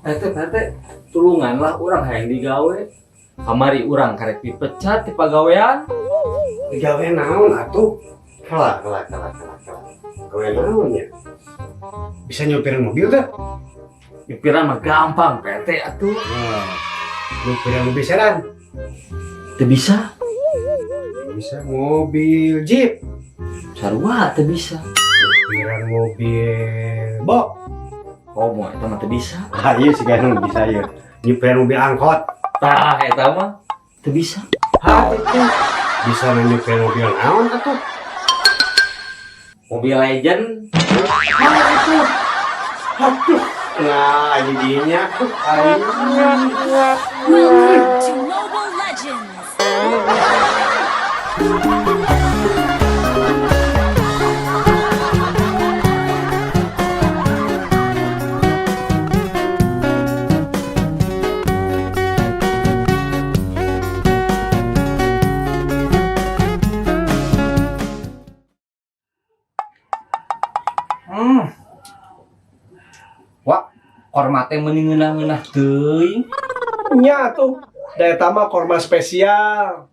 Pak RT, tulungan lah urang hayang digawe. Kamari urang karek dipecat ti pagawean. Digawe naon atuh? Kela, kela, kela, kela, kela. Gawe naon ya? Bisa nyupirin mobil tuh? Nyupiran mah gampang, Pak RT atuh. Wah, nyupirin mobil sedan? Teu bisa. Bisa mobil jeep. Sarua teu bisa. Nyupiran mobil box. Komo eta mah teu bisa. Ah, iya sih kan bisa ya. Nyupirin mobil angkot. Tah eta mah teu bisa. Hah, itu. Bisa nyupirin mobil naon atuh? Mobil Legend. Hah, itu. Aduh. Nah, jadinya tuh aing. Welcome to Mobile Legends! Wah, korma teh meuni ngeunah-ngeunah teuing. Nya tuh, da eta mah korma spesial.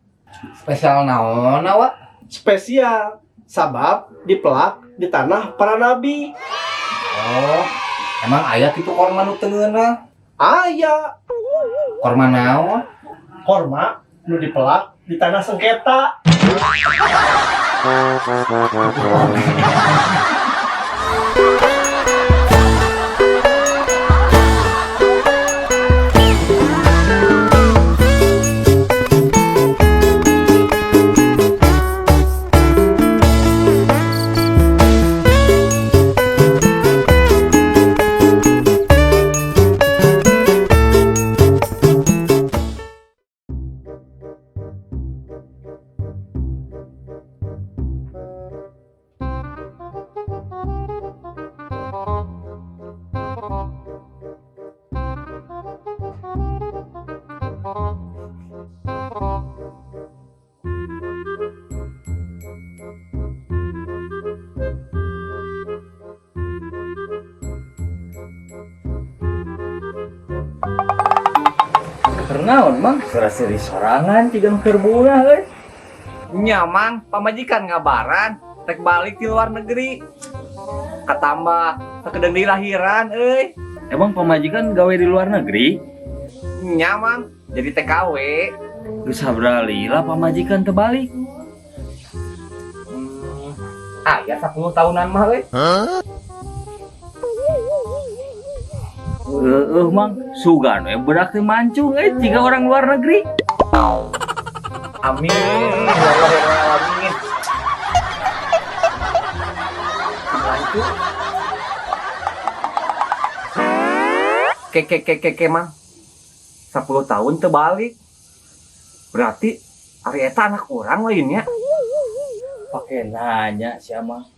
Spesial naon, Wak? Spesial sabab dipelak di tanah para nabi. Oh, emang aya kitu korma nu teu ngeunah? Aya. Korma naon? Korma nu dipelak di tanah sengketa. Kernaon, Mang? Sura-seri sorangan ciga keur bunga euy. Nya, Mang, pamajikan ngabaran rek balik di luar negeri. Katambah sakedeung deui lahiran euy. Emang pamajikan gawe di luar negeri? Nya, Mang, jadi TKW. Geus sabaraha lila pamajikan teu balik? Aya 10 tahunan mah euy. Heeh, Mang, sugan we budak teh mancung euy jiga orang luar negeri. Amin. Ya Allah ya Rabbal alamin. Mancung. Ke ke ke ke ke Mang. 10 tahun teu balik. Berarti ari eta anak urang lainnya. Pake nanya sia mah.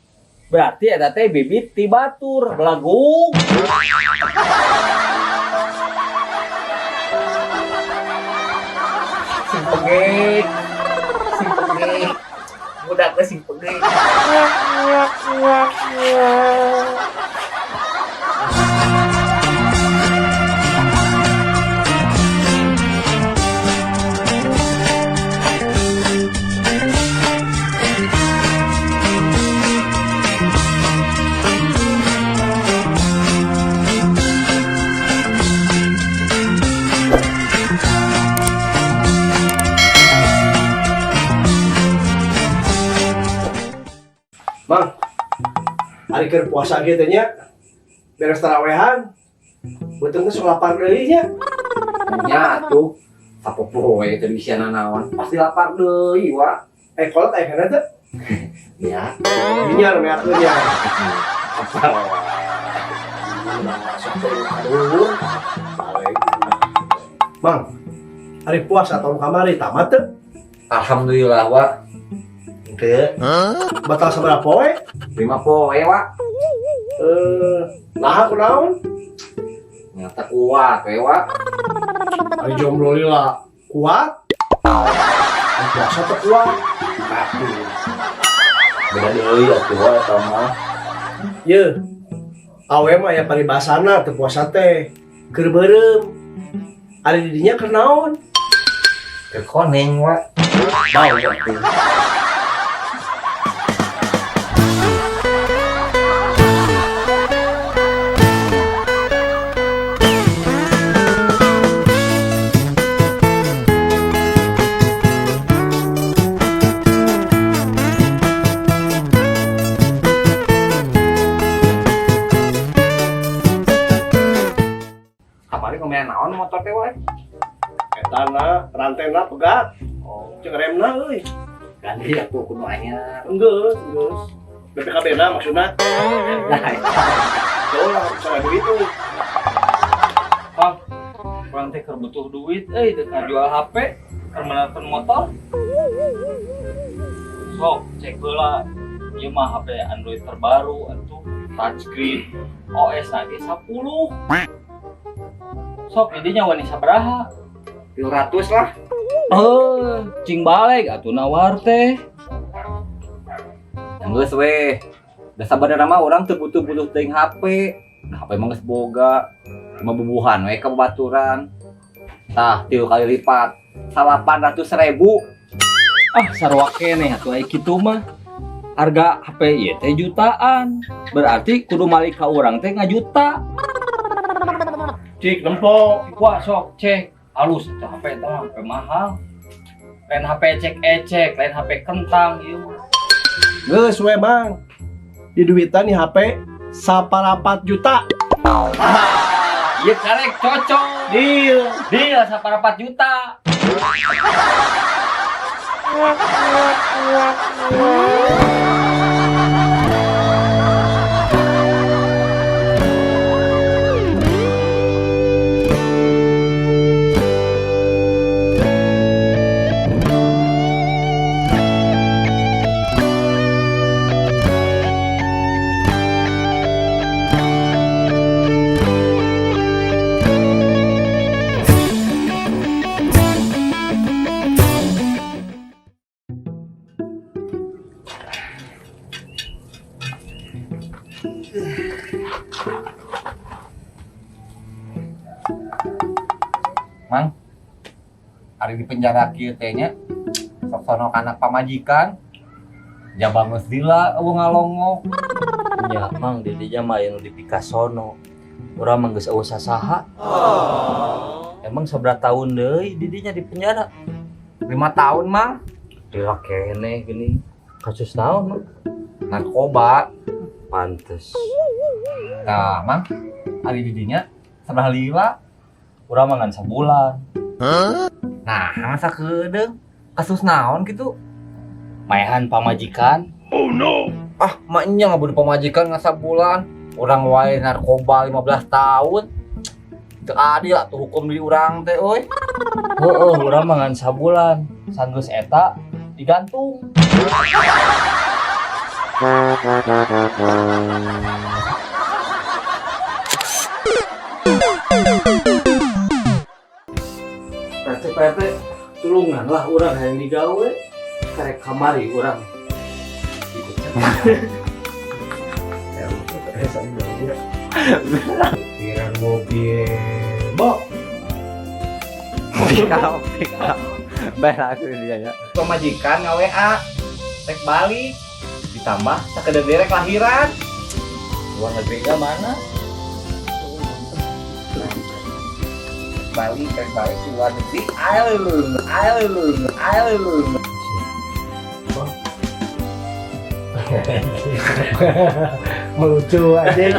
Berarti eta teh bibit ti batur belagung. Sing pegek. Sing pegek. Budak teh sing pegek. Mang, hari keur puasa kieu teh nya, beres tarawehan, beuteung teh sok lapar deui nya. Nya atuh, sapopoe teh bisi nanaon, pasti lapar deui, Wak. Kolot aya kana teh? Ya. Dinya nu meakeun nya. Apa? Aduh. Balik. Mang, hari puasa tahun kamari tamat teu? Alhamdulillah, Wak. Teu. Batal sabaraha poe? 5 poe, Wak. Naha kunaon? Nyata kuat we, Wak. Ari jomblo lila kuat. Ari puasa teu kuat. Atuh. Beda deui atuh Wak eta mah. Ye. Awe mah aya paribasana teu puasa teh. Keur beureum. Ari di dinya keur naon? Keur koneng wa. Bau atuh. Kamari ngomean naon motor teh wae? Etana rantena pegat. Oh, Cek remna euy. ganti atuh kudu anyar. Enggeus, enggeus. BPKB na maksudna. Nah, Jauh lah sama duit euy. Mang, urang teh keur butuh duit euy, teu jual HP, keur menerkeun motor. Sok, cek heula. Ieu mah HP Android terbaru atuh, touchscreen, OS na ge 10. Sok, didinya wani sabaraha? 300 lah. Eh, cing balik atuh nawar teh. Geus weh. Da sabenerna mah urang teu butuh-butuh teuing HP. Nah, HP mah geus boga. Cuma bubuhan we ka babaturan. Tah, 3 kali lipat. 800.000. Ah, sarua keneh atuh aya kitu mah. Harga HP ieu teh jutaan. Berarti kudu malik ka urang teh ngajuta. Cik nempo. Wah, sok cek. Halus atuh HP eta mah, HP mahal. Lain HP ecek-ecek, lain HP kentang ieu mah. Geus we, Mang. Di duitan nih HP 1,4 juta. Ah, ieu karek cocok. Deal. Deal 1,4 juta. Mang, ari di penjara kieu teh nya sok sono kana pamajikan. Jabang geus lila eueuh ngalongok. Nya, Mang, di dinya mah aya nu dipikasono. Urang mah geus eueuh sasaha. Emang sabaraha tahun deui di dinya di penjara? 5 tahun, Mang. Lila keneh gini. Kasus naon, Mang? Narkoba. Pantes. Nah, Mang, ari di dinya sabaraha lila? Urang mah ngan sabulan. Nah, masa kedeung kasus naon gitu? Maehan pamajikan. Ah, maknya ngabunuh pamajikan ngan sabulan. Urang wae narkoba 15 tahun. Teu adil atuh hukum di urang teh euy. Heeh, urang mah ngan sabulan. Sanggeus eta digantung. PT tulungan lah urang hayang digawe. Karek kamari urang. Pikiran mobil. Bo. Pick up. Baik aku dia ya. Pemajikan nge-WA rek balik ditambah sakedeung direk lahiran. Luar negeri ga mana? Balik rek balik di luar negeri. Ayo lu, ayo lu, ayo lu. Melucu aja.